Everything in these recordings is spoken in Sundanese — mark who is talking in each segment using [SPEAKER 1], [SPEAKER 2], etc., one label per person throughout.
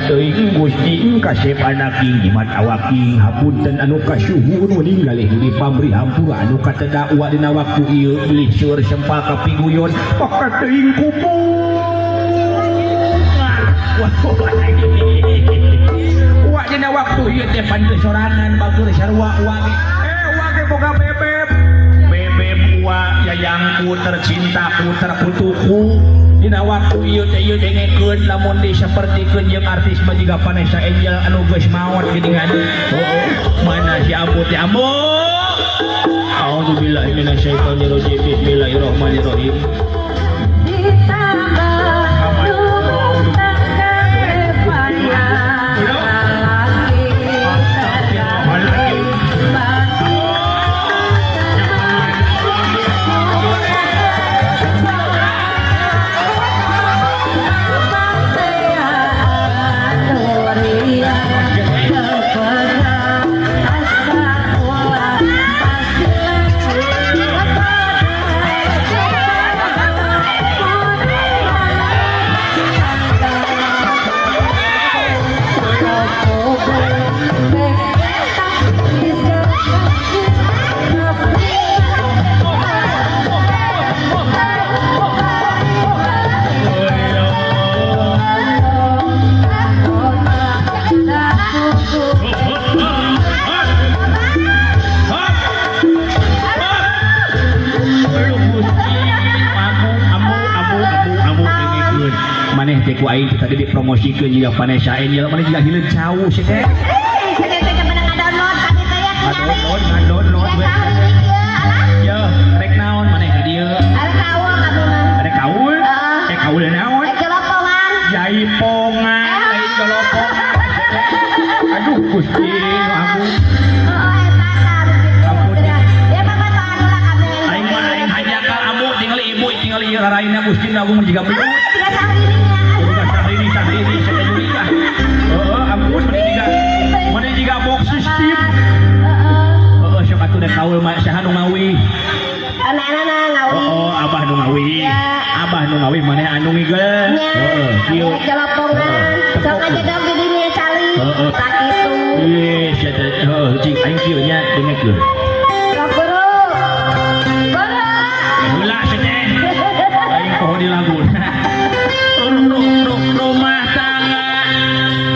[SPEAKER 1] Teuing Gusti kasep anak ing jimat awaking hapunten anu kasuhun ninggalih di pamri hampura anu kateda uwa dina waktu ieu bilih seueur sempal ka piguyon maka teuing uwa dina waktu ieu teh pan sorangan batur sarua uwa ge uwa ge boga bebeb bebeb uwa yayangku tercintaku terkutuku dina waktu ieu teh ieu dengekeun lamun disapertikeun jeung artis mah jiga Vanessa Angel anu geus maot geuningan. Oh, mana si Ambu teh Ambu. A'udzubillahi minasyaitonirrajim. Bismillahirrahmanirrahim. Maneh teh ku aing tadi dipromosikeun jiga Vanessa Angel maneh jiga hileud cau sih teh. Ngadownload we. Yo, rek naon maneh ka dieu?
[SPEAKER 2] Arek kaul kabeh mah.
[SPEAKER 1] Arek kaul?
[SPEAKER 2] Heeh.
[SPEAKER 1] Eh kaul naon?
[SPEAKER 2] Rek jolopongan.
[SPEAKER 1] Jaipongan, lain jolopongan. Aduh Gusti nu agung.
[SPEAKER 2] Heeh eta
[SPEAKER 1] Ampun.
[SPEAKER 2] Ya bapak tuh anu lah kabeh.
[SPEAKER 1] Aing mah aing hajakal ambu tingali ibu tingali ieu raraina Gusti nu agung jiga belut.
[SPEAKER 2] Tiga sahrini ya.
[SPEAKER 1] Sahrini sahrini saja juri lah. Heeh, ampun maneh jiga Kieu.
[SPEAKER 2] Rek jolopongan. Sok ngajedog di dinya calik.
[SPEAKER 1] Heeh.
[SPEAKER 2] Tak kitu.
[SPEAKER 1] Ih, sia teh heuh cing aing kieu nya dengekeun.
[SPEAKER 2] Sok guru. Guru.
[SPEAKER 1] Heula sia teh. Aing poho di lagu. Rumah tangga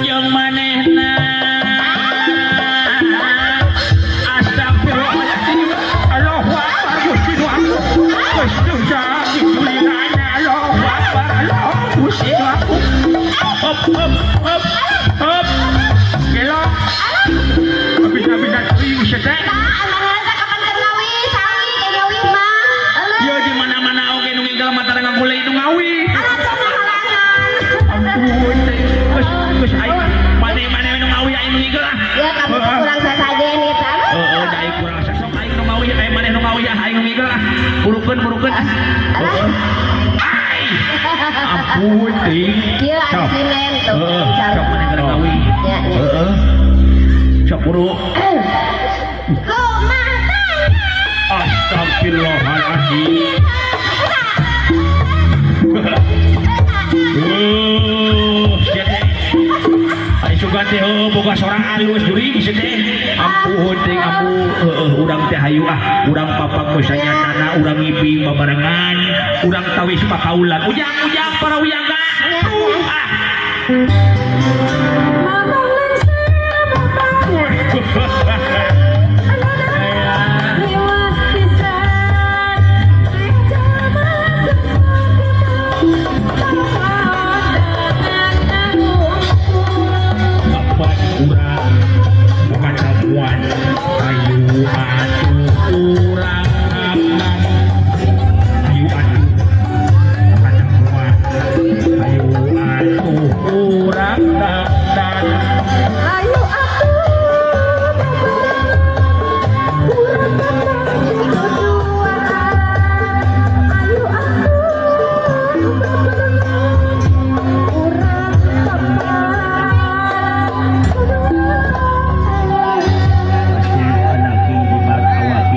[SPEAKER 1] jeung manehna. Astagfirullahaladzim. Allahu Akbar Gusti nu aku. Geus teu jadi kulirana. Allahu Akbar. Allahu Gusti nu aku. Hop hop hop hop. Gelo. Bisa-bisa teuing sia teh.
[SPEAKER 2] Tah, manehna teh kapan keur ngawi, calik ge ngawi mah. Alah.
[SPEAKER 1] Ieu di mana-mana oge nu ngigel mah tara ngagulei nu ngawi.
[SPEAKER 2] Alah teh halangan.
[SPEAKER 1] Ampun teh. Geus geus aing maneh-maneh nu ngawi aing nu ngigel ah.
[SPEAKER 2] Ya kamu tuh kurang sasajen gitu.
[SPEAKER 1] Heeh, da aing kurang sasok aing nu ngawi aing maneh nu ngawi ah aing nu ngigel ah. Burukeun burukeun ah.
[SPEAKER 2] Alah.
[SPEAKER 1] Heeh. Ai. Ampun ting.
[SPEAKER 2] Kieu ada
[SPEAKER 1] Sok.
[SPEAKER 2] simen tuh.
[SPEAKER 1] Heeh, sok maneh keur ngawi.
[SPEAKER 2] Ya, ya.
[SPEAKER 1] Heeh. Sok buru.
[SPEAKER 2] Rumah tangga.
[SPEAKER 1] Astagfirullahaladzim. Sia teh. Ai sugan teh heuh boga sorang alus jurig sia teh. Ampun teh ampun heueuh urang teh hayu ah, urang papak musanyatana urang ngibing babarengan, urang tawis pakaulan. Ujang-ujang para wiyaga. Ah. Bapak urang katamuan ayu atuh urang abnan ayu atuh katamuan ayu atuh urang abnan.
[SPEAKER 2] Ayo atuh ayo atuh urang
[SPEAKER 1] Anaki di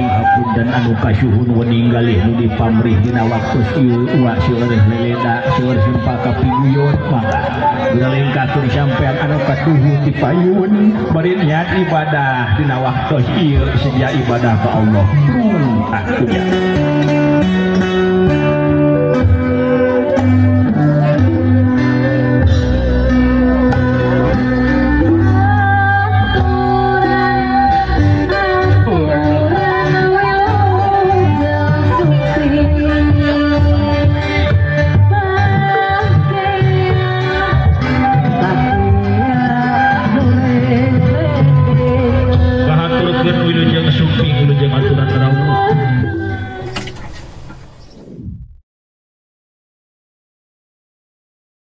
[SPEAKER 1] awaki dan anu kasuhun wening galih nu dipamrih dina waktu ieu uwa seueur leleda seueur simpaka piguyon mangga ngalengkahkeun sampean anu katuhun di payun bari niat ibadah dina waktu ieu sedia ibadah ka Allah. Ah, udah.